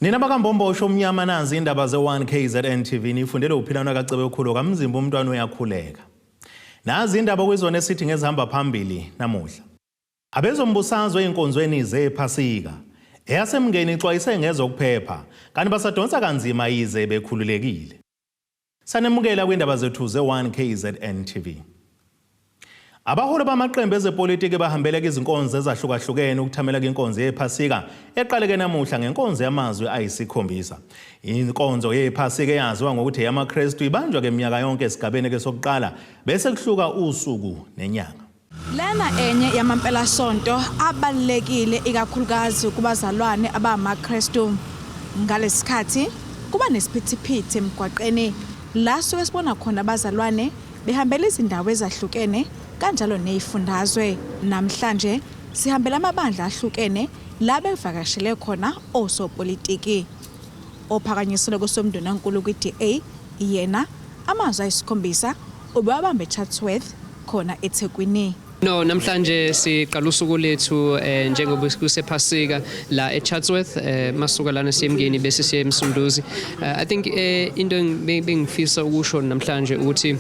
Nina bakaMbombosho omnyama nazi indaba ze-1 KZN TV nifundele uphilana kaCebe ukhulu kamzimba umntwana uyakhuleka. Nazi indaba kwizona esithi ngezihamba phambili namuhla. Abezombusazwe ey'nkonzweni zephasika eyasemngeni ixwayise ngezokuphepha kanti basadonsa kanzima yize bekhululekile. Sanemukela kwindaba zethu ze-1 KZN TV. Abaholi bamaqembu ezepolitiki bahambele izinkonzo ezahlukahlukene ukuthamela kwinkonzo yephasika eqaleke namuhla ngenkonzo yamazwi ayisikhombisa. Inkonzo yephasika eyaziwa ngokuthi eyamaKristu ibanjwa ke minyaka yonke esigabeni ke sokuqala bese kuhluka usuku nenyanga. Lena enye yamampelasonto abalulekile ikakhulukazi kubazalwane abangamaKristu. Ngalesikhathi kuba nesiphithiphithi emgwaqeni la suke sibona khona abazalwane behambela izindawo ezahlukene kanjalo nezifundazwe. Namhlanje sihambela amabandla ahlukene la bevakashele khona osopolitiki. Ophakanyiselwe kosomndunankulu kwi-DA yena amazwi ayisikhombisa ubewabambe eChatsworth khona eThekwini. No, namhlanje siqala usuku lethu njengoba kusephasika la eChatsworth, masuka lana siyemngeni bese siye eMsunduzi. I think into bengifisa ukusho namhlanje ukuthi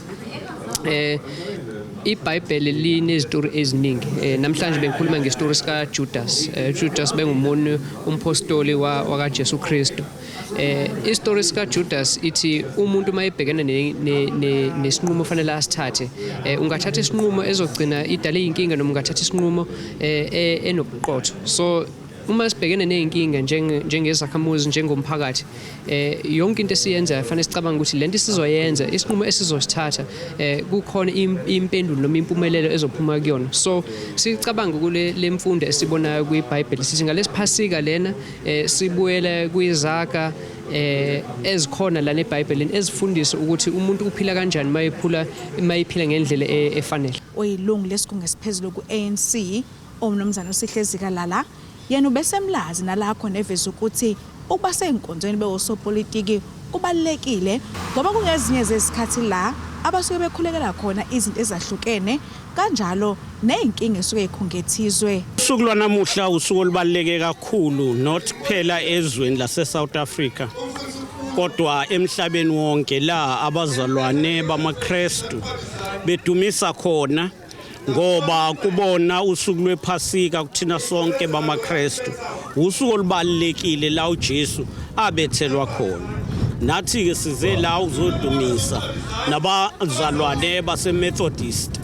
iBhayibheli linezitori eziningi. Namhlanje bengikhuluma ngestori sika Judas. Judas bengumuntu umpostoli wakaJesu Kristu. Isitori sika Judas ithi umuntu mayebhekene nesinqumo fanele asithathe. Ungathatha isinqumo ezogcina idale inkinga noma ungathatha isinqumo enobuqotho. So uma sibhekene nezinkinga njengezakhamuzi njengomphakathi, yonke into esiyenzayo fanele sicabange ukuthi lento sizoyenza isinqumo esizosithatha kukhona impendulo noma impumelelo ezophuma kuyona. So sicabanga kule lemfundo esibonayo kwiBhayibheli sithi ngalesiphasika lena sibuyele kwizaga ezikhona lana eBhayibhelini ezifundisa ukuthi umuntu uphila kanjani mayephula mayephila ngendlela efanele. Oyilungu lesigungu esiphezulu ku-ANC umnumzane uSihle Zikalala yena ubesemlazi nalapho neveza ukuthi ukuba seyinkonzweni bewosopolitiki kubalulekile ngoba kungezinye zezikhathi la abasuke bekhulekela khona izinto ezahlukene kanjalo nezinkinga esuke ikhungethizwe. Usuku lwanamuhla usuku olubaluleke kakhulu not kuphela ezweni lase South Africa kodwa emhlabeni wonke la abazalwane bamaKristu bedumisa khona ngoba kubona usuku lwephasika kuthina sonke bamaKristu usuku olubalulekile la uJesu abethelwa khona. Nathi ke size la uzodumisa nabazalwane baseMethodist,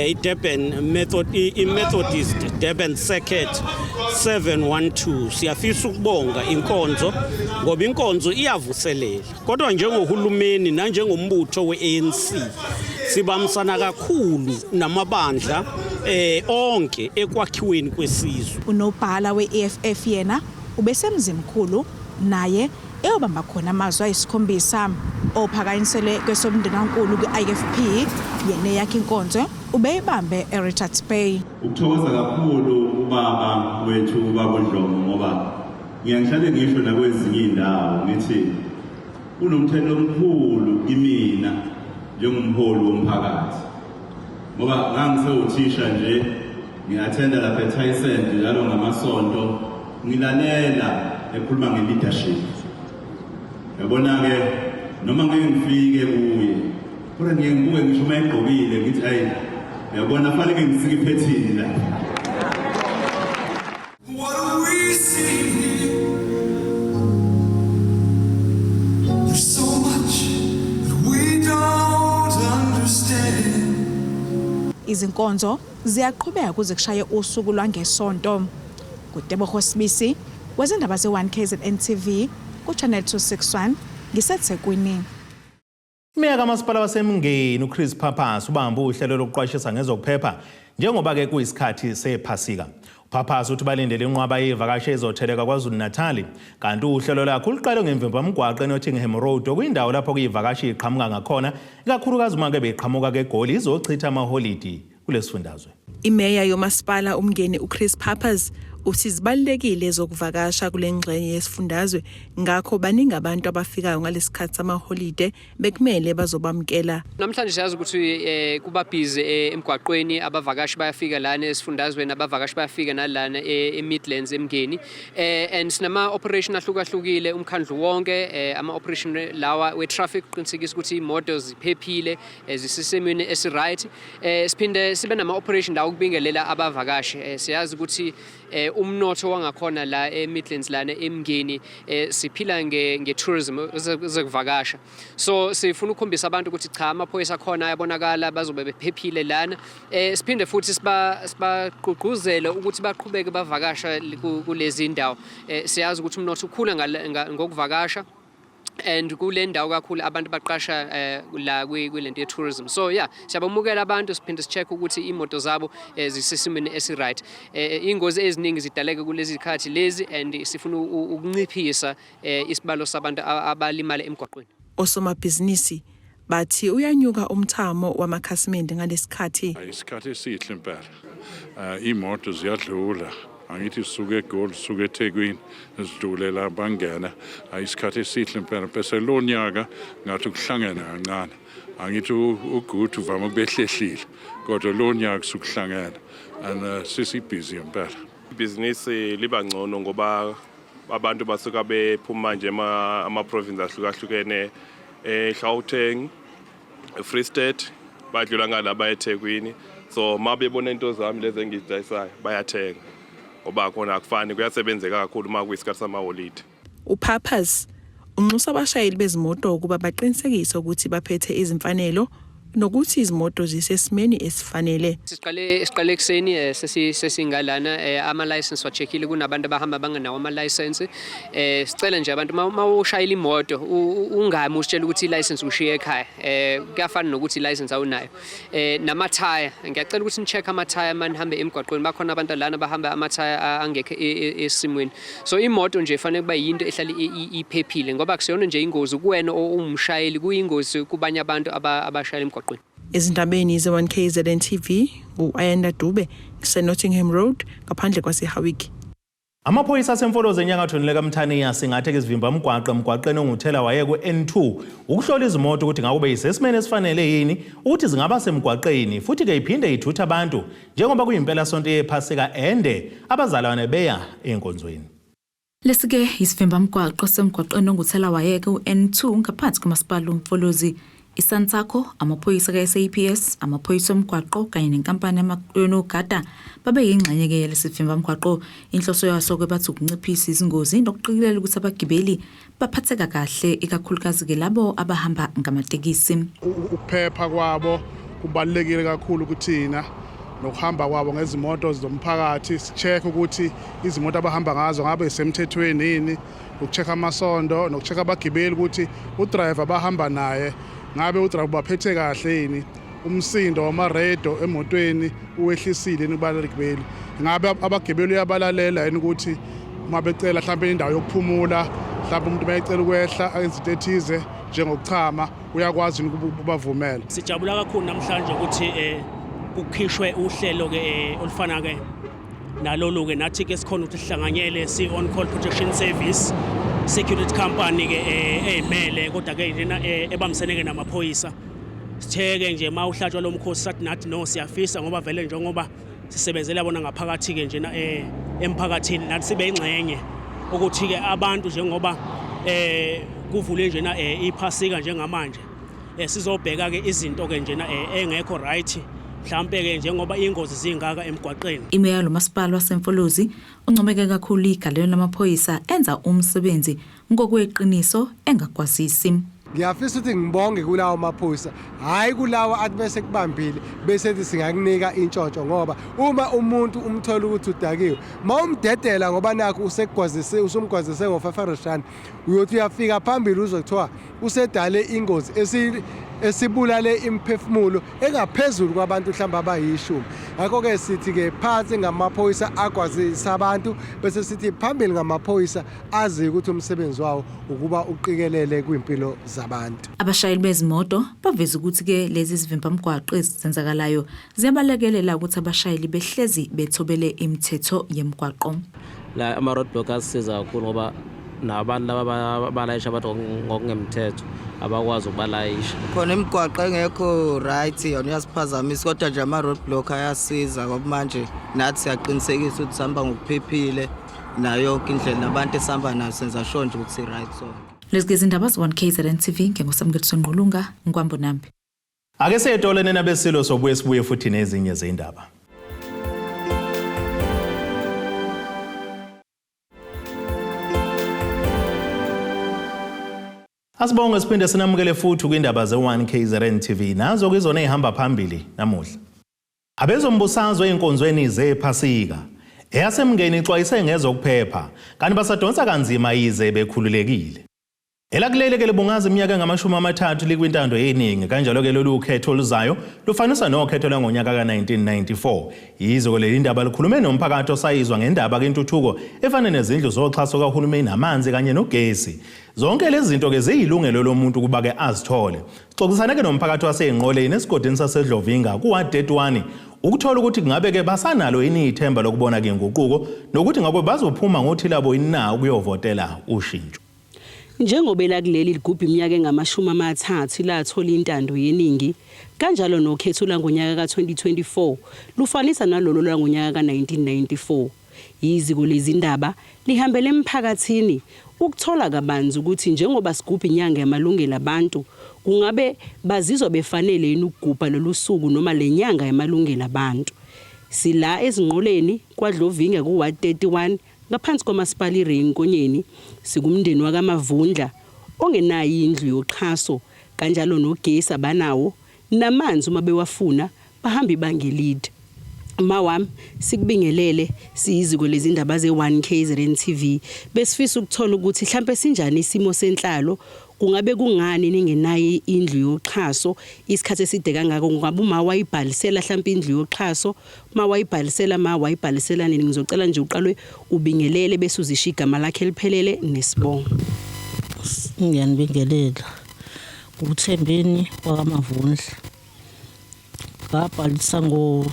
iDurban Method, iMethodist Durban Circuit 712. Siyafisa ukubonga inkonzo ngoba inkonzo iyavuselela, kodwa njengohulumeni nanjengombutho weANC sibambisana kakhulu namabandla onke ekwakhiweni kwesizwe. Unobhala we-EFF yena ubesemzimkhulu naye eyobamba khona amazwi ayisikhombisa. Ophakanyiselwe kwesobundunankulu kwi-IFP yena yakhe inkonzo ubeyibambe eRichards Bay. Ukuthokoza kakhulu ubaba wethu ubaba uDlomo ngoba ngiyangihlale ngisho nakwezinye indawo ngithi unomthetho omkhulu kimina njengomholi womphakathi ngoba ngangisewuthisha nje ngiyathenda lapha eTyson njalo ngamasonto ngilalela ekhuluma nge-leadership. Yabona ke noma ngeke ngifike kuye kodwa ngiye ngibuke ngisho uma egqokile ngithi ayi yabona fanele ngisike iphethini la. What do we see here? There's so much that we don't understand. Izinkonzo ziyaqhubeka kuze kushaye usuku lwangesonto. KuTebogo Sibisi wezindaba ze-1 KZN TV ku-Channel 261 ngiseThekwini. Imeya kamasipala waseMngeni uChris Pappas ubambe uhlelo lokuqwashisa ngezokuphepha njengoba ke kuyisikhathi sephasika. uPappas uthi balindele inqwaba yevakashi ezotheleka KwaZulu-Natal kanti uhlelo lakhe uluqale ngemvimbamgwaqo eNottingham Road okuyindawo lapho kuyivakashi iqhamuka ngakhona ikakhulukazi uma ke beqhamuka keGoli izochitha amaholidi kulesifundazwe. Imeya yomasipala uMngeni uChris Pappas Uthi zibalulekile ezokuvakasha kule ngxenye yesifundazwe, ngakho baningi abantu abafikayo ngalesikhathi samaholide bekumele bazobamukela. Namhlanje siyazi ukuthi kuba busy emgwaqweni, abavakashi bayafika lana esifundazweni, abavakashi bayafika nalana eMidlands, eMngeni, and sinama operation ahlukahlukile umkhandlu wonke, ama operation lawa we traffic uqinisekisa ukuthi imoto ziphephile, zisesimweni esi-right. Siphinde sibe nama operation la ukubingelela abavakashi. Siyazi ukuthi umnotho wangakhona la eMidlands, lana eMngeni, siphila nge tourism, ezekuvakasha, so sifuna ukukhombisa abantu ukuthi cha, amaphoyisa akhona ayabonakala, bazobe bephephile lana. Siphinde futhi sibagqugquzele ukuthi baqhubeke bavakasha kulezi ndawo. Siyazi ukuthi umnotho ukhula ngokuvakasha and kule ndawo kakhulu abantu baqasha la kwilento ye-tourism. So yeah, siyabamukela abantu, siphinde si-check ukuthi imoto zabo zisesimweni esi-right. Iy'ngozi eziningi zidaleka kulezi zikhathi lezi and sifuna ukunciphisa isibalo sabantu abalimala emgwaqweni. Osomabhizinisi bathi uyanyuka umthamo wamakhasimende ngalesikhathi. Isikhathi esihle impela. Imoto ziyadlula. Angithi sisuke eGoli, sisuke eThekwini, sidlule la bangena. Isikhathi esihle impela. Bese lo nyaka ngathi ukuhlangena kancane. Angithi uGood uvama ukubehlehlile. Kodwa lo nyaka sukuhlangena. And sisi-busy impela. Ibhizinisi liba ngcono ngoba abantu basuka bephuma nje ama-province ahlukahlukene, eGauteng, Free State, badlula ngala eThekwini, so ma bebona into zami lezi engizidayisayo bayathenga ngoba khona akufani, kuyasebenzeka kakhulu uma kuyisikhathi samaholide. UPapas unxusa abashayeli bezimoto ukuba baqinisekise ukuthi baphethe izimfanelo nokuthi izimoto zisesimeni esifanele. Siqale ekuseni, sesingalana, ama license wa-checkile, kunabantu abahamba bangenawo ama license. Sicela nje abantu, uma ushayela imoto ungami usitshela ukuthi i-license ushiye ekhaya, kuyafana nokuthi i-license awunayo. Namathaya, ngiyacela ukuthi ni-check amathaya manihambe emgwaqweni, bakhona abantu lana bahamba amathaya angekho esimweni. So imoto nje fanele kuba yinto ehlala iphephile ngoba kusiyona nje ingozi kuwena owumshayeli, kuyingozi kubanye abantu abashayela emgwaqweni. Ezindabeni ze-1KZN TV, ngu-Ayanda Dube, ngiseNottingham Road ngaphandle kwaseHowick. Amaphoyisa aseMfolozi enyakathweni lekaMthaniya singathe ke sivimba mgwaqo emgwaqeni onguthela waye ku-N2 ukuhlola izimoto ukuthi ngakube isesimeni esifanele yini ukuthi zingaba semgwaqeni futhi-ke iphinde ithuthe abantu njengoba kuyimpelasonto yephasika ende abazalwane beya enkonzweni. Lesi-ke isivimbamgwaqo semgwaqeni onguthela wayeke u-N2 ngaphansi komasipala uMfolozi. ISantaco, amaphoyisa ka-SAPS, amaphoyisa omgwaqo kanye nenkampani yonogada babe yingxenye-ke yalesi sivimbamgwaqo. Inhloso yaso-ke bathi ukunciphisa izingozi nokuqikelela ukuthi abagibeli baphatheka kahle, ikakhulukazi-ke labo abahamba ngamatekisi. Ukuphepha kwabo kubalulekile kakhulu kuthina nokuhamba kwabo ngezimoto zomphakathi, si-check ukuthi izimoto abahamba ngazo ngabe isemthethweni yini, ukucheck amasondo nokucheck abagibeli ukuthi udriver abahamba naye ngabe udriver baphethe kahle yini, umsindo wamaredo emotweni uwehlisile yini kubalagibeli, ngabe abagibeli uyabalalela yini ukuthi uma becela mhlawumbe indawo yokuphumula, mhlawumbe umuntu mayecela ukwehla enze into ethize njengokuchama, uyakwazi yini ukubavumela. Sijabula kakhulu namhlanje ukuthi kukhishwe uhlelo ke olufana ke nalolu ke, nathi ke sikhona ukuthi sihlanganyele si on call protection service security company ke eyimele kodwa ke njena ebambisene ke namaphoyisa. Sitheke nje ma uhlatshwa lo mkhosi sathi nathi no, siyafisa ngoba vele njengoba sisebenzela bona ngaphakathi ke njena emphakathini, nathi sibe ingxenye ukuthi ke abantu njengoba kuvule njena iphasika njengamanje, sizobheka ke izinto ke njena engekho right, mhlambe ke njengoba ingozi zingaka emgwaqeni. Imeya lomasipala waseMfolozi uncomeke kakhulu igalelo lamaphoyisa enza umsebenzi ngokweqiniso engagwazisi. Ngiyafisa ukuthi ngibonge kulawo maphoyisa, hhayi kulawa athi bese kubambile bese ethi singakunika intshontsho, ngoba uma umuntu umthola ukuthi udakiwe, ma umdedela ngoba nakho usekugwazise, usumgwazise ngo-R500, uyothi uyafika phambili uzothiwa usedale ingozi. esibulale imiphefumulo engaphezulu kwabantu mhlawumbe abayishumi. Ngakho-ke sithi-ke phansi ngamaphoyisa agwazisa abantu, bese sithi phambili ngamaphoyisa aziyo ukuthi umsebenzi wawo ukuba uqikelele kwimpilo zabantu. Abashayeli bezimoto baveze ukuthi-ke lezi zivimbamgwaqo ezenzakalayo ziyabalekelela ukuthi abashayeli behlezi bethobele imithetho yemigwaqo. La ama-roadblock asisiza kakhulu ngoba nabantu laba abalayisha abantu ngokungemthetho abakwazi ukubalayisha. Khona imigwaqo engekho right yona iyasiphazamisa, kodwa nje ama-roadblock ayasiza ngoba manje nathi siyaqinisekisa ukuthi sihamba ngokuphephile nayo yonke indlela, nabantu esihamba nayo senza sure nje ukuthi si-right sonke. Lezi ke izindaba ze-1 KZN TV nginguSamukeliso Ngqulunga Nkwambonambi. Ake seyetole nina besilo sobuye sibuye futhi nezinye zendaba. Asibonge siphinde sinamukele futhi kwindaba ze-1 KZN TV nazo kizona ezihamba phambili namuhla. Abezombusazwe einkonzweni zePhasika eyasemngeni ixwayise ngezokuphepha kanti basadonsa kanzima yize bekhululekile. Elakuleli ke libungaza iminyaka engama-30 likwintando yeningi, kanjalo-ke lolu khetho oluzayo lufaniswa nokhetho lwangonyaka ka-1994. Yizo leli ndaba likhulume nomphakathi osayizwa ngendaba kentuthuko efana nezindlu zoxhaso kahulumeni, amanzi kanye nogesi. Zonke lezi zinto-ke ziyilungelo lomuntu ukuba-ke azithole. Sixoxisane-ke nomphakathi wasey'nqoleni esigodini saseDlovinga kuward 31 ukuthola ukuthi kungabe-ke basanalo yini ithemba lokubona-ke inguquko nokuthi ngabe bazophuma ngothilabo yini na ukuyovotela ushintsho. Njengoba elakuleli ligubha iminyaka engama-30 lathola intando yeningi, kanjalo nokhetho lwangonyaka ka-2024 lufanisa nalolo lwangonyaka ka-1994. Iziko lezindaba lihambele emphakathini ukuthola kabanzi ukuthi njengoba sigubha inyanga yamalungelo abantu, kungabe bazizwa befanele yini ukugubha lolu suku noma le nyanga yamalungelo abantu. Sila eZinqoleni kwaDlovinga ku-Ward 31 ngaphansi koMasipala iRay Nkonyeni, sikumndeni wakaMavundla ongenayo indlu yoxhaso kanjalo nogesi abanawo namanzi uma bewafuna bahamba ibanga elide. Mawami sikubingelele siyiziko lezindaba ze-1 KZN TV besifisa ukuthola ukuthi mhlampe sinjani isimo senhlalo, kungabe kungani ningenayo indlu yoxhaso isikhathi eside kangaka, kungabe uma wayibhalisela mhlampe indlu yoxhaso, uma wayibhalisela ma wayibhalisela nini? Ngizocela nje uqalwe ubingelele bese uzisho igama lakhe eliphelele nesibongo. Ngiyanibingelela. UThembeni wakaMavundla. Ngabhalisa ngo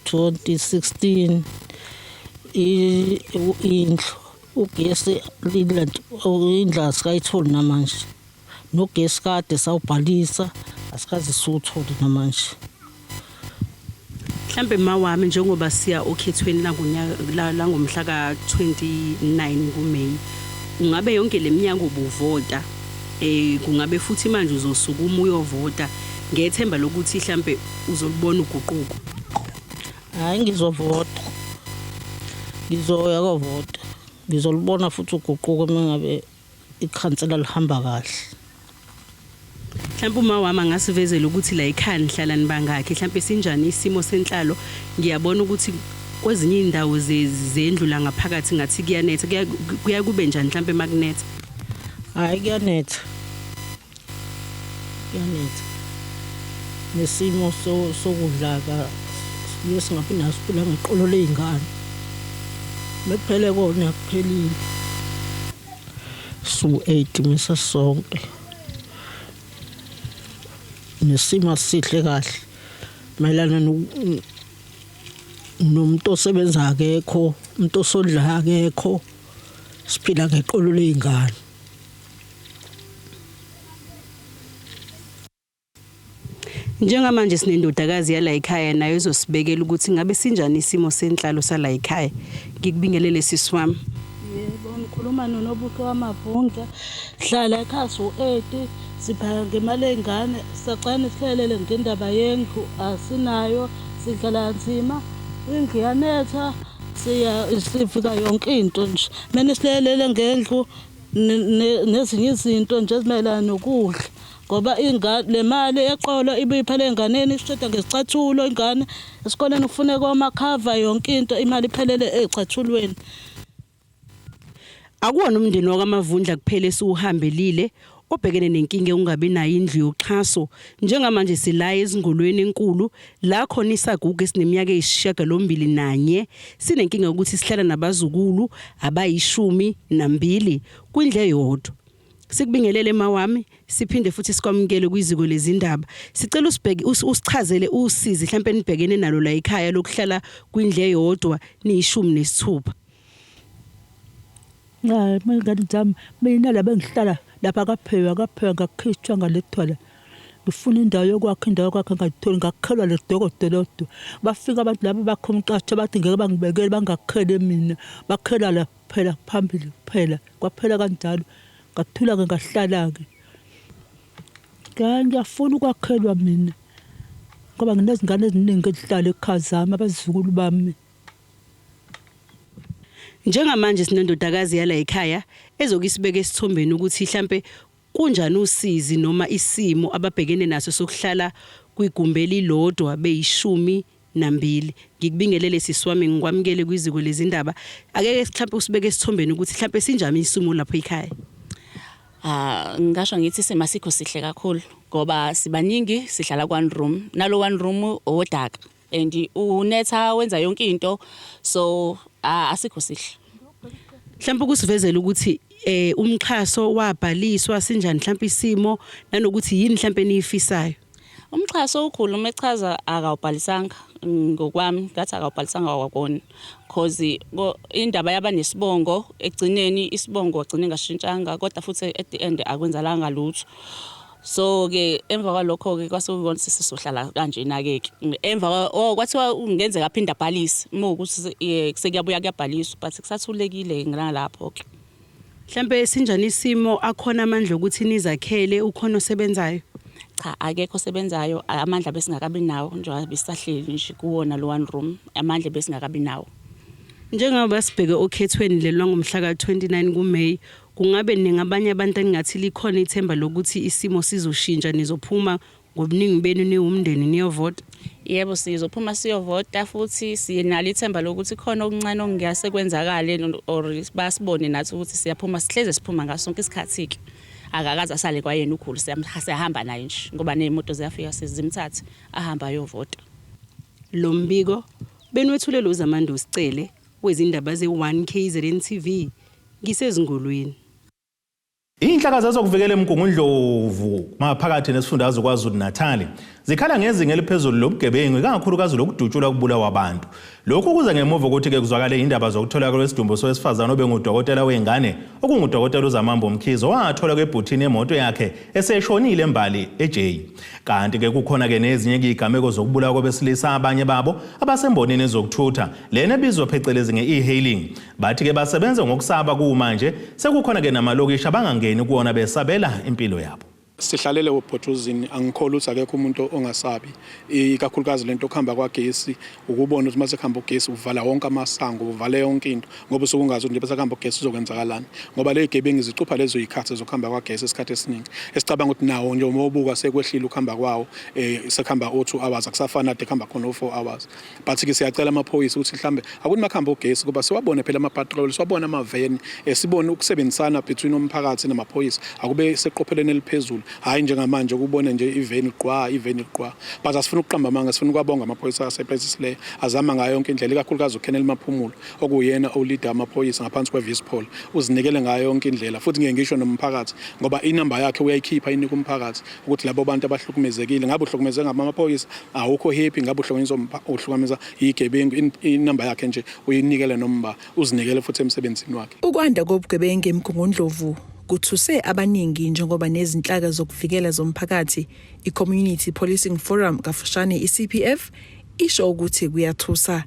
2016 indlu, ugesi indlu asikayitholi namanje, nogesi kade sawubhalisa asikaze siwuthole namanje. Mhlambe mawami njengoba siya okhethweni langonyaka langomhla ka-29 kuMay, ungabe yonke leminyaka ubuvota, kungabe futhi manje uzosukuma uyovota ngethemba lokuthi mhlambe uzolubona uguquko? Hayi, ngizovota, ngizoya kovota, ngizolubona futhi uguquko uma ngabe ikhansela lihamba kahle. Mhlawumbe uma wami angasivezela ukuthi la ekhaya nihlala nibangakhi, mhlawumbe sinjani isimo senhlalo. Ngiyabona ukuthi kwezinye iy'ndawo zendlu la ngaphakathi ngathi kuyanetha, kuya kube njani mhlawumbe makunetha? Hhayi, kuyanetha, kuyanetha. Nesimo sokudla sibuye singabi naso, siphila ngeqolo ley'ngane. Mekuphele kona kuphelile. Su-8 misa sonke. Nesimo asihle kahle mayelana nomuntu osebenza akekho, umuntu osondla akekho, siphila ngeqolo ley'ngane. Njengamanje sinendodakazi yala ekhaya nayo izosibekela ukuthi ngabe sinjani isimo senhlalo sala ekhaya. Ngikubingelele sisi wami. Yebo, ngikhuluma noNobutho waMavundla. Hlala ekhaya su-8, siphaka ngemali ey'ngane, sacane sihlelele ngendaba yendlu asinayo, sidlala kanzima, indlu iyanetha, siya sifika yonke into nje. Kumele silekelele ngendlu nezinye izinto nje ezimayelana nokudla. Ngoba le mali eqolo ibuye iphele ey'nganeni, isishoda ngezicathulo ingane, esikoleni kufuneka amakhava, yonke into imali iphelele ey'cathulweni. Akuwona umndeni wakaMavundla kuphela esiwuhambelile Obhekene nenkinga yokungabi nayo indlu yoxhaso. Njengamanje sila ezingolweni enkulu la khona isagugu esineminyaka eyisishiyagalombili nanye sinenkinga yokuthi sihlala nabazukulu abayishumi nambili kwindlu eyodwa. Sikubingelele mawami, siphinde futhi sikwamukele kwiziko lezindaba. Sicela usibheke usichazele usizi mhlawumbe nibhekene nalo la ekhaya lokuhlala kwindlu eyodwa niyishumi nesithupha. Hayi, mngani zami, mina la bengihlala lapha kaphekwa kaphekwa, ngakhishwa ngalethwa la. Ngifuna indawo yokwakha, indawo yokwakha ngayitholi, ngakhelwa le dokodolodwa. Bafika abantu laba bakha umqasho, bathi ngeke bangibekele, bangakhele mina, bakhela la kuphela, phambili kuphela. Kwaphela kanjalo, ngathula-ke, ngahlala-ke. Ngiyafuna ukwakhelwa mina ngoba nginezingane eziningi ezihlala ekhaya zami, abazukulu bami. Njengamanje sinendodakazi yala ekhaya ezokisibeka esithombeni ukuthi mhlambe kunjani usizi noma isimo ababhekene naso sokuhlala kwigumbi elilodwa beyishumi nambili. Ngikubingelele sisi wami, ngikwamukele kwiziko lezindaba. Ake mhlambe usibeke esithombeni ukuthi mhlambe sinjani isimo lapho ekhaya. Ah, ngingasho ngithi isimo asikho sihle kakhulu ngoba sibaningi, sihlala one room, nalo one room owodaka and unetha, wenza yonke into, so asikho sihle. Mhlawumbe ukusivezela ukuthi umxhaso wabhaliswa sinjani mhlawumbe isimo, nanokuthi yini mhlawumbe eniyifisayo. Umxhaso ukhulu uma echaza akawubhalisanga, ngokwami ngathi akawubhalisanga kwakona, cause indaba yaba nesibongo, ekugcineni isibongo wagcina engashintshanga, kodwa futhi at the end akwenzalanga lutho. So ke emva kwalokho ke kwase kuyibona ukuthi sisohlala kanjena ke emva oh kwathiwa kungenzeka aphinde abhalise uma ukuthi sekuyabuya kuyabhaliswa, but kusathulekile ngalapho ke. Mhlambe sinjani isimo, akhona amandla ukuthi nizakhele, ukhona osebenzayo? Cha, akekho osebenzayo. Amandla besingakabi nawo njengoba besisahleli nje kuwona lo one room, amandla besingakabi nawo. Njengoba sibheke okhethweni lelwa ngomhla ka-29 kuMay, kungabe ningabanye abantu engathi likhona ithemba lokuthi isimo sizoshintsha, nizophuma ngobuningi benu niwumndeni niyovota? Yebo, sizophuma siyovota, futhi sinalo ithemba lokuthi khona okuncane okungase kwenzakale or basibone nathi ukuthi siyaphuma. Sihleze siphuma ngaso sonke isikhathi-ke, akakaze asale kwayena ukhulu, siyahamba naye nje ngoba ney'moto ziyafika sizimthathe ahambe ayovota. Lo mbiko benwethulelwe uZamando Sicele wezindaba ze-1 KZN TV ngisezingolweni. Inhlaka zezokuvikela eMgungundlovu maphakathi nesifundazwe KwaZulu-Natal zikhala ngezinga eliphezulu lobugebengu, ikakhulukazi lokudutshulwa kubulawa abantu. Lokhu kuza ngemuva kokuthi-ke kuzwakale indaba zokutholakala kwesidumbu sowesifazane obengudokotela wengane, okungudokotela uZamambo Mkhize, owatholwa kwebhuthini yemoto yakhe eseshonile embali eJ. Kanti-ke kukhona-ke nezinye izigameko zokubulawa kwabesilisa, abanye babo abasembonini ezokuthutha lena ebizwa phecelezi nge-e-hailing. Bathi-ke basebenza ngokusaba kumanje sekukhona-ke namalokishi abangangeni kuwona besabela impilo yabo. Sihlalele ubhotshozini, angikholwa ukuthi akekho umuntu ongasabi, ikakhulukazi lento okuhamba kwagesi, ukubona ukuthi mase kuhamba ugesi uvala wonke amasango, uvale yonke into, ngoba usuke ungazi ukuthi nje bese kuhamba ugesi uzokwenzakalani, ngoba le gebengu zicupha lezo yikhathi zokuhamba kwagesi. Isikhathi esiningi esicabanga ukuthi nawo nje uma ubuka sekwehlile ukuhamba kwawo, sekuhamba o-2 hours, akusafani ade kuhamba khona o-4 hours. But ke siyacela amaphoyisa ukuthi mhlambe akuthi makuhamba ugesi kuba siwabone phela ama-patrol, siwabone amaveni, sibone ukusebenzisana between umphakathi namaphoyisa akube seqophelweni eliphezulu, hhayi njengamanje ukubone nje iveni qwa, iveni qwa. But asifuna ukuqamba amanga, sifuna ukwabonga amaphoyisa asePlessislaer azama ngayo yonke indlela, ikakhulukazi uColonel Maphumulo okuyena o-leader amaphoyisa ngaphansi kwe-Vispol, uzinikele ngayo yonke indlela. Futhi ngeke ngisho nomphakathi ngoba inamba yakhe uyayikhipha inika umphakathi ukuthi labo bantu abahlukumezekile, ngabe uhlukumeze ngamaphoyisa, awukho happy, ngabe uhlukumeza igebengu, inamba yakhe nje uyinikele noma uzinikele futhi emsebenzini wakhe. Ukwanda kobugebengu eMgungundlovu kuthuse abaningi, njengoba nezinhlaka zokuvikela zomphakathi i-Community Policing Forum, kafushane i-CPF, isho ukuthi kuyathusa.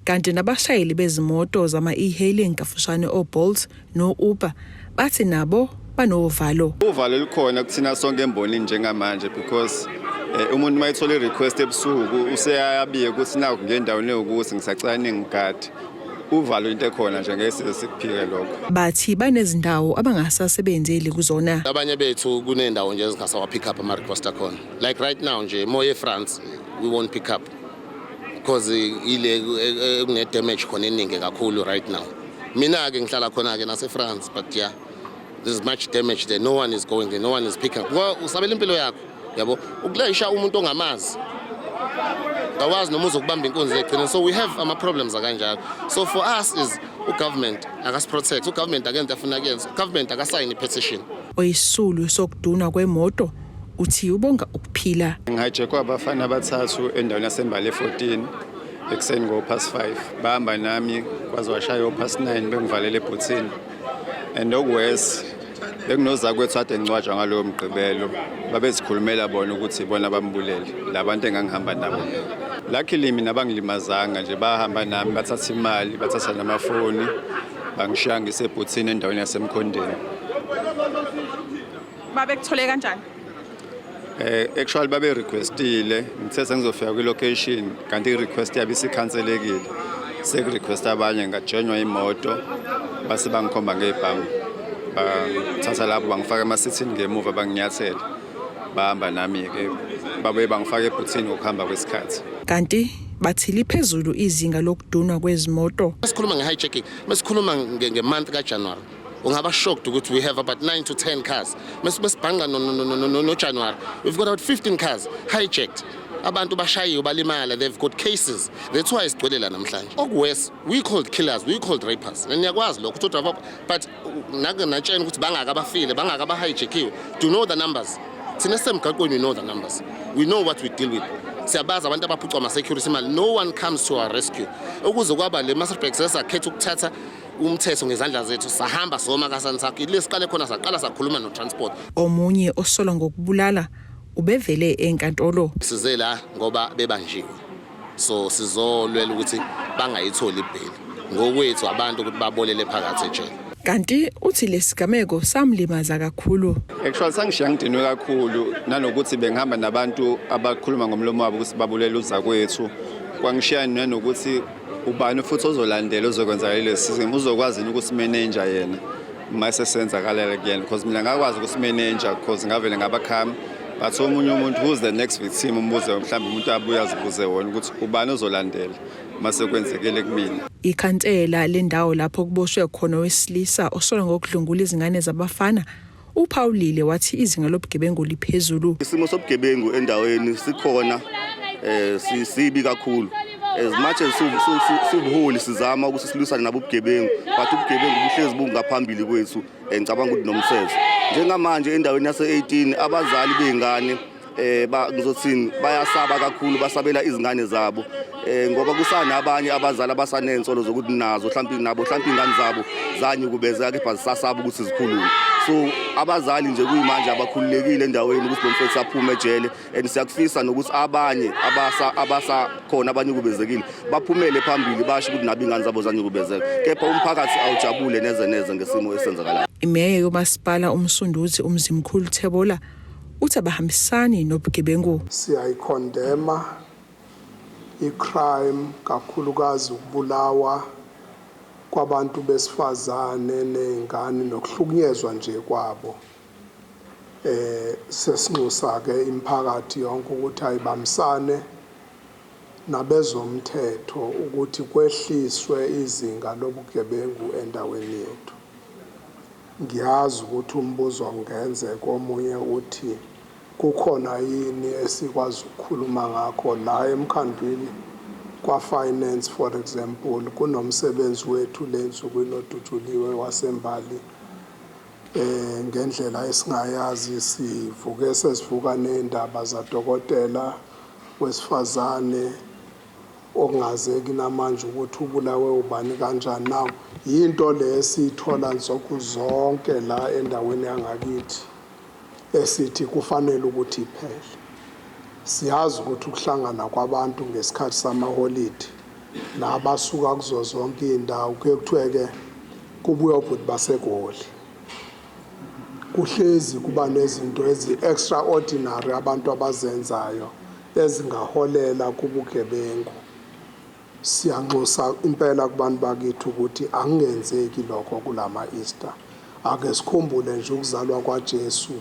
Kanti nabashayeli bezimoto zama-e-hailing, kafushane o-Bolt no-Uber, bathi nabo banovalo. Uvalo lukhona kuthina sonke embonini njengamanje because umuntu uma ethola i-request ebusuku useyayabika ukuthi nakhu ngendaweni ewukuthi ngisacela ningigade. Uvalo into ekhona nje, ngeke size sikuphike lokho. Bathi banezindawo abangasasebenzeli kuzona. Abanye bethu kuney'ndawo nje ezingasawa pick up ama-request akhona, like right now nje moya eFrance we won't pick up because ile kune-damage khona eningi kakhulu right now. Mina-ke ngihlala khona-ke nase-France, but yeah. There's much damage there. No one is going there. No one is picking up. Well, usabela impilo yakho, yabo. Ukulayisha umuntu ongamazi. Awazi noma uzokubamba inkunzi ekugcineni. So we have ama problems akanjalo. So for us is ugovernment akasiprotect. Ugovernment akenze afuna kuyenza. Government akasayini petition. Oyisulu sokudunwa kwemoto uthi ubonga ukuphila. Ngihijackwe abafana abathathu endaweni yaseMbali 14 ekuseni ngo-5:00, bahamba nami kwaze washaya o-9:00 bengivalele ebhuthini. And okuworse, bekunozakwethu ade ngcwatshwa ngalowo mgqibelo, babezikhulumela bona ukuthi ibona bambulele labantu engangihamba nabo. Luckily mina bangilimazanga nje, bahamba nami bathatha imali, bathatha namafoni, bangishiya ngisebhuthini endaweni yaseMkhondeni. Babekuthole kanjani? Actually babe requestile, ngithe sengizofika kwi-location kanti i-request yabe isikhanselekile. Sekurequest abanye, ngajoinwa imoto, base bangikhomba ngebhamu. Bangithatha lapho bangifaka emasithini ngemuva, banginyathela. Bahamba nami-ke, babuye bangifaka ebhuthini ngokuhamba kwesikhathi. Kanti bathi liphezulu izinga lokudunwa kwezimoto. Masikhuluma nge-hijacking, masikhuluma nge-month kaJanuary, ungaba shocked ukuthi we have about 9 to 10 cars. Mesibhanga no January, we've got about 15 cars hijacked. Abantu bashayiwe, balimala, they've got cases. That's why sigcwele la namhlanje. Okuworse, we called killers, we called rapers. Niyakwazi lokho ukuthi driver, but nake natshena ukuthi bangaka abafile, bangaka abahijackiwe. Do you know the numbers? Thina sisemgaqweni, we know the numbers. We know what we deal with. Siyabazi abantu abaphucwa ama-security imali. No one comes to our rescue. Ukuze kwaba le Maritzburg, sesakhetha ukuthatha umthetho ngezandla zethu, sahamba soma kaSantaco ile siqale khona, saqala sakhuluma no-transport. Omunye osolwa ngokubulala ubevele enkantolo. Size la ngoba bebanjiwe, so sizolwela ukuthi bangayitholi ibheli ngokwethu abantu ukuthi babolele phakathi ejele. Kanti uthi lesigameko samlimaza kakhulu. Actually sangishiya ngidinwe kakhulu, nanokuthi bengihamba nabantu abakhuluma ngomlomo wabo ukuthi babulela uzakwethu. Kwangishiya nanokuthi ubani futhi ozolandela ozokwenzakala lesi simo, uzokwazi yini ukusimanage yena uma sesenzakalela kuyena, because mina ngakwazi ukusimanage because ngavele ngabakhama, but omunye umuntu, who's the next victim? Umbuze mhlawumbe umuntu abuye azibuze wona ukuthi ubani ozolandela uma sekwenzekile kumina. Ikhansela lendawo lapho kuboshwe khona owesilisa osolwa ngokudlwengula izingane zabafana uphawulile wathi izinga lobugebengu liphezulu. Isimo sobugebengu endaweni sikhona, sibi kakhulu. As much as sibuholi sizama ukuthi silwisane nabo ubugebengu, but ubugebengu buhlezi bungaphambili kwethu. Ngicabanga ukuthi nomthetho njengamanje endaweni yase-18, abazali bey'ngane ngizothini, bayasaba kakhulu, basabela izingane zabo, ngoba kusanabanye abazali abasanensolo zokuthi nazo mhlawumbe nabo mhlawumbe iy'ngane zabo zanyukubezeka, kepha zisasaba ukuthi zikhulume. So abazali nje kuyimanje abakhululekile endaweni ukuthi lo mfethu aphume ejele, and siyakufisa nokuthi abanye abasakhona abanyukubezekile baphumele phambili basho ukuthi nabo iy'ngane zabo zanyukubezeka, kepha umphakathi awujabule neze neze ngesimo esenzakalayo. Imeya yomasipala uMsunduzi uMzimkhulu Thebolla uthi abahambisani nobugebengu. Siyayicondemna icrime, kakhulukazi ukubulawa kwabantu besifazane nezingane nokuhlukunyezwa nje kwabo. Sesinxusa ke imiphakathi yonke ukuthi ayibambisane nabezomthetho ukuthi kwehliswe izinga lobugebengu endaweni yethu. Ngiyazi ukuthi umbuzo ongenzeka omunye uthi kukhona yini esikwazi ukukhuluma ngakho la emkhandlwini kwa-finance. For example, kunomsebenzi wethu lensukwini odutshuliwe waseMbali ngendlela esingayazi. Sivuke sesivuka nendaba zadokotela wesifazane okungazeki namanje ukuthi ubulawe ubani kanjani. Now yinto le esiyithola nsuku zonke la endaweni yangakithi esithi kufanele ukuthi iphele. Siyazi ukuthi ukuhlangana kwabantu ngesikhathi samaholidi nabasuka kuzo zonke iy'ndawo, kuye kuthiwe-ke kubuye obhuti baseGoli, kuhlezi kuba nezinto ezi-extraordinary abantu abazenzayo ezingaholela kubugebengu. Siyanxusa impela kubantu bakithi ukuthi akungenzeki lokho kulama Easter. Ake sikhumbule nje ukuzalwa kwaJesu,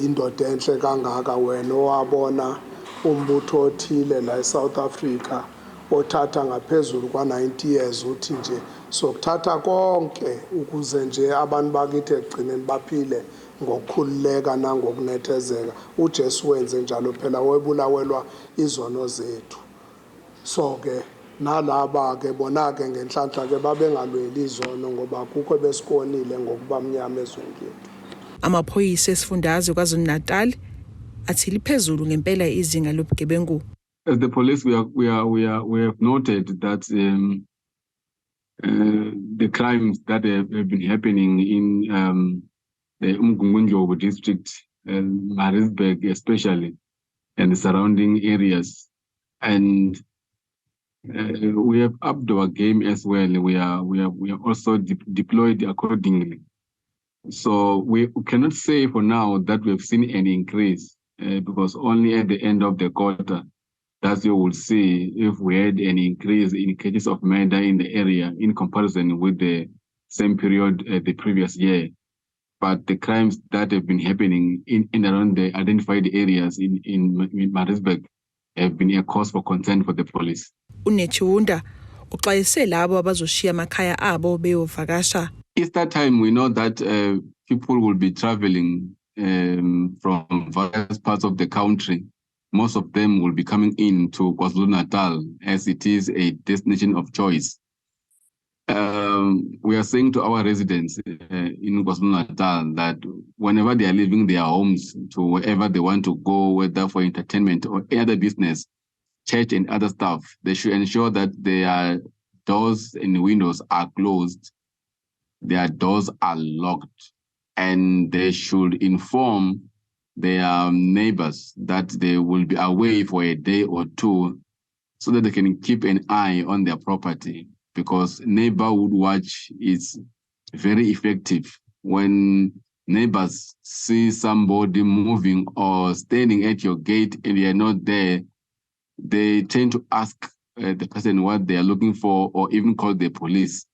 indoda enhle kangaka. Wena owabona umbutho othile la eSouth Africa othatha ngaphezulu kwa-90 years uthi nje sokuthatha konke ukuze nje abantu bakithi ekugcineni baphile ngokukhululeka nangokunethezeka. UJesu wenze njalo phela, webulawelwa izono zethu. So ke nalaba ke bona ke ngenhlanhla ke babengalweli izono ngoba kukho besikonile ngokuba mnyama ezweni lethu. Amaphoyisa esifundazwe KwaZulu-Natal athi liphezulu ngempela izinga lobugebengu. As the police, we are, we are, we are, we have noted that the crimes that have been happening in the Umgungundlovu district, Maritzburg especially, and the surrounding areas. And we have upped our game as well. We are also deployed accordingly. So we cannot say for now that we have seen an increase because only at the end of the quarter that you will see if we had an increase in cases of murder in the area in comparison with the same period the previous year. But the crimes that have been happening in and around the identified areas in Maritzburg have been a cause for concern for the police. UNetshiunda uxwayise labo abazoshiya amakhaya abo beyovakasha. Easter time, we know that people will be traveling from various parts of the country. Most of them will be coming in to KwaZulu-Natal as it is a destination of choice. We are saying to our residents in KwaZulu-Natal that whenever they are leaving their homes to wherever they want to go, whether for entertainment or any other business, church and other stuff, they should ensure that their doors and windows are closed, their doors are locked, and they should inform their neighbors that they will be away for a day or two so that they can keep an eye on their property, because neighborhood watch is very effective. When neighbors see somebody moving or standing at your gate and they are not there, they tend to ask the person what they are looking for or even call the police.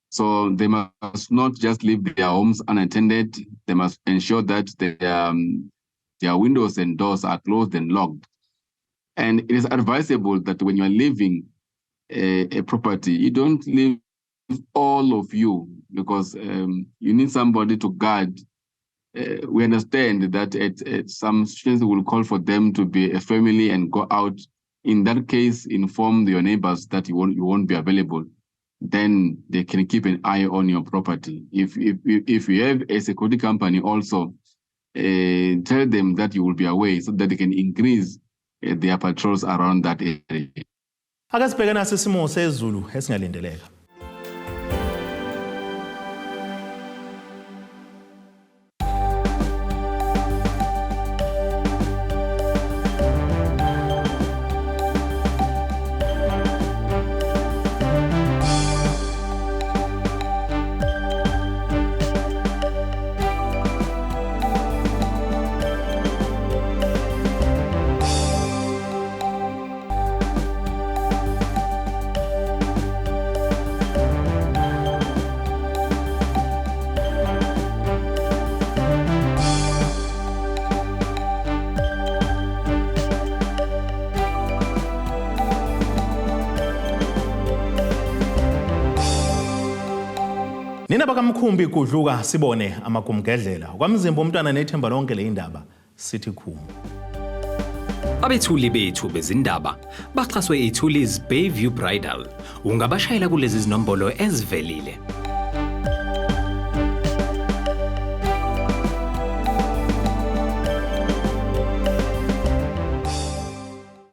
So they must not just leave their homes unattended. They must ensure that their windows and doors are closed and locked. And it is advisable that when you are leaving a property, you don't leave all of you, because you need somebody to guard. We understand that at some situations will call for them to be a family and go out. In that case, inform your neighbors that you won't be available. Then they can keep an eye on your property. If you have a security company also, tell them that you will be away so that they can increase their patrols around that area. Ake sibheke nasi isimo sezulu esingalindeleka. Nina bakamkhumbi kudluka sibone amagumgedlela kwamzimba umntwana nethemba lonke le indaba sithi khumu. Abethuli bethu bezindaba baxhaswe iThulis Bayview Bridal. Ungabashayela kulezi zinombolo ezivelile.